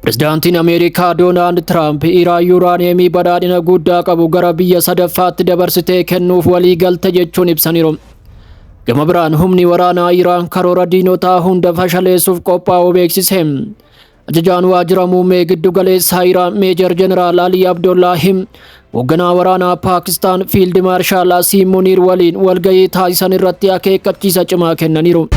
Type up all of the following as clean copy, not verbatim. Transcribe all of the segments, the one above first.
Pirezidaantiin Ameerikaa Doonaald Tiraamp Iraan yuuraaniyeemii badhaadhina guddaa qabu gara biyya sadaffaatti dabarsitee kennuuf walii galte jechuun ibsaniiru. Gama biraan humni waraanaa Iraan karoora diinotaa hunda fashaleessuuf qophaa'uu beeksise. Ajajaan waajjira muummee giddu galeessaa Iraan Meejar Jeneraal Alii Abdullaahim hoogganaa waraanaa Paakistaan Fiild Maarshaal Asiim Muniir waliin walgahii taasisan irratti akeekkachiisa cimaa kennaniiru.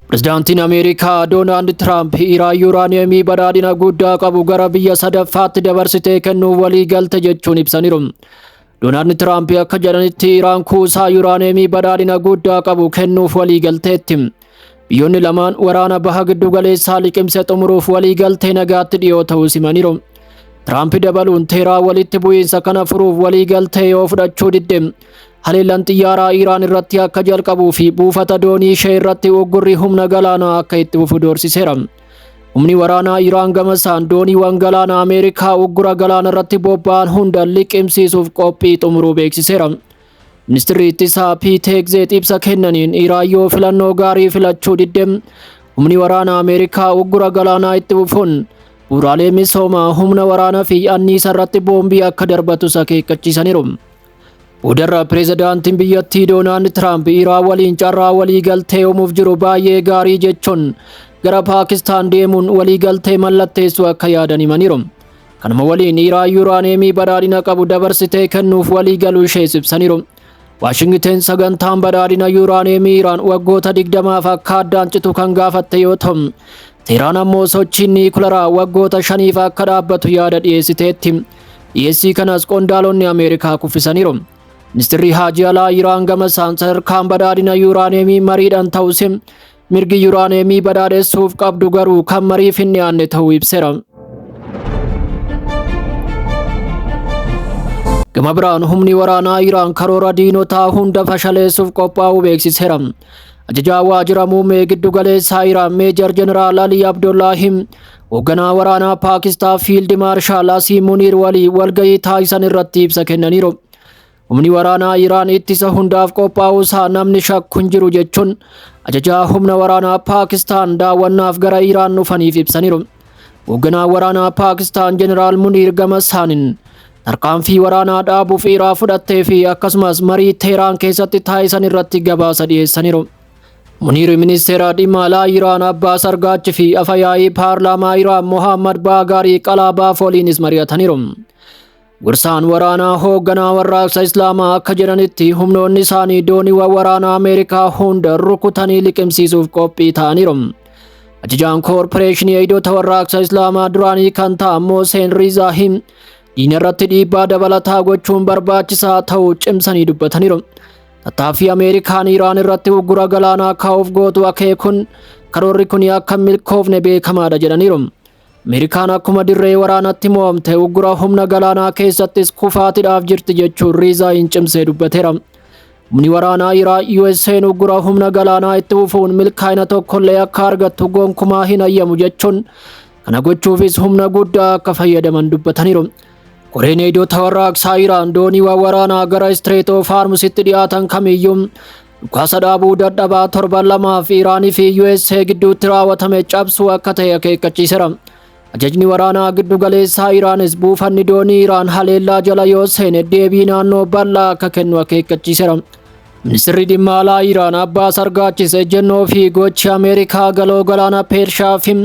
Pirezidaantiin Ameerikaa Doonaald Tiraamp Iraan yuuraaniyeemii badhaadhina guddaa qabu gara biyya sadaffaatti dabarsitee kennuuf walii galte jechuun ibsaniiru. Doonaald Tiraamp akka jedhanitti Iraan kuusaa yuuraaniyeemii badhaadhina guddaa qabu kennuuf walii galteetti. Biyyoonni lamaan waraana baha giddu galeessaa liqimse xumuruuf walii galtee nagaatti dhiyoo ta'uu simaniiru. Tiraamp dabaluun Teeraan walitti bu'iinsa kana furuuf walii galtee yoo fudhachuu didde haleellaan xiyyaaraa Iraan irratti akka jalqabuu fi buufata doonii ishee irratti uggurri humna galaanaa akka itti fufu doorsiseera. Humni waraanaa Iraan gama isaan dooniiwwan galaana Ameerikaa uggura galaana irratti bobba'an hunda liqimsiisuuf qophii xumuruu beeksiseera. Ministirri ittisaa Piit Heegzeet ibsa kennaniin Iraan yoo filannoo gaarii filachuu didde humni waraanaa Ameerikaa uggura galaanaa itti fufuun bu'uuraalee misoomaa humna waraanaa fi anniisa irratti boombii akka darbatus akeekkachiisaniiru. Boodarra pireezidaantiin biyyattii Doonaald Tiraamp Iraan waliin carraa walii galtee uumuuf jiru baay'ee gaarii jechuun gara Paakistaan deemuun walii galtee mallatteessuu akka yaadan himaniiru. Kanuma waliin Iraan yuuraaniyeemii badhaadhina qabu dabarsitee kennuuf walii galuu ishees ibsaniiru. Waashingiten sagantaan badhaadhina yuuraaniyeemii Iraan waggoota 20f akka addaan citu kan gaafatte yoo ta'u, Teeraan ammoo sochiin niikularaa waggoota 5f akka dhaabbatu yaada dhiyeessiteetti. Dhiyeessii kanas qondaalonni Ameerikaa kuffisaniiru. Ministirri Haajii Alaa Iraan gama isaan sadarkaan badhaadhina yuuraaniyeemii mariidhaan ta'us mirgi yuuraaniyeemii badhaadhessuuf qabdu garuu kan mariif hin dhiyaanne ta'uu ibseera. Gama biraan humni waraanaa Iraan karoora diinotaa hunda fashaleessuuf qophaa'uu beeksiseera. Ajajaa waajjira muummee giddu galeessaa Iraan Meejar Jeneraal Alii Abdullaahim hoogganaa waraanaa Paakistaan Fiild Maarshaal Asiim Muniir walii walgahii taasisan irratti ibsa kennaniiru. Humni waraanaa Iraan ittisa hundaaf qophaa'uu isaa namni shakku hin jiru jechuun ajajaa humna waraanaa Paakistaan daawwannaaf gara Iraan dhufaniif ibsaniiru. Hoogganaa waraanaa Paakistaan Jeneraal Muniir gama isaaniin tarkaanfii waraanaa dhaabuuf Iraan fudhattee fi akkasumas marii Teeraan keessatti taasisan irratti gabaasa dhiyeessaniiru. Muniir ministeera dhimma alaa Iraan Abbaas Argaachi fi afayaa'ii paarlaamaa Iraan Mohammad Baagaarii Qalaabaaf waliinis mari'ataniiru. Gorsaan waraanaa hoogganaa warraaqsa Islaamaa akka jedhanitti humnoonni isaanii dooniiwwan waraanaa Ameerikaa hunda rukutanii liqimsiisuuf qophii ta'aniiru. Ajajaan koorporeeshinii eegdota warraaqsa Islaamaa duraanii kan ta'an Mooseen Riizaahim diina irratti dhiibbaa dabalataa gochuun barbaachisaa ta'uu cimsanii dubbataniiru. Tattaaffii Ameerikaan Iraan irratti uggura galaanaa kaa'uuf gootu akeekuun karoorri kun akka hin milkoofne beekamaadha jedhaniiru. Ameerikaan akkuma dirree waraanatti mo'amte uggura humna galaanaa keessattis kufaatiidhaaf jirti jechuun Riizaayin cimsee dubbateera. Humni waraanaa Iraan USA'n uggura humna galaanaa itti fufuun milkaa'ina tokkollee akka argattu gonkumaa hin hayyamu jechuun kana gochuufis humna guddaa akka fayyadaman dubbataniiru. Koreen eegdota warraaqsaa Iraan dooniiwwan waraanaa gara Strait of Hormuzitti dhiyaatan kamiyyuu dhukaasa dhaabuu dadhabaa torban lamaaf Iraanii fi USA gidduutti raawwatame cabsuu akka ta'e akeekkachiiseera. Ajajni waraanaa giddu galeessaa Iraanis buufanni doonii Iraan haleellaa jala yoo seene deebii naannoo bal'aa akka kennu akeekkachiiseera. Ministirri dhimma alaa Iraan Abbaas Argaachis ejjennoo fi gochi Ameerikaa galoo galaana Peershaa fi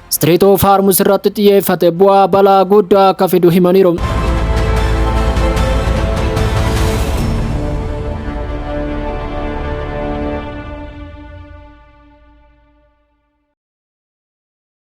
Strait of Hormuz irratti xiyyeeffate bu'aa balaa guddaa akka fidu himaniiru.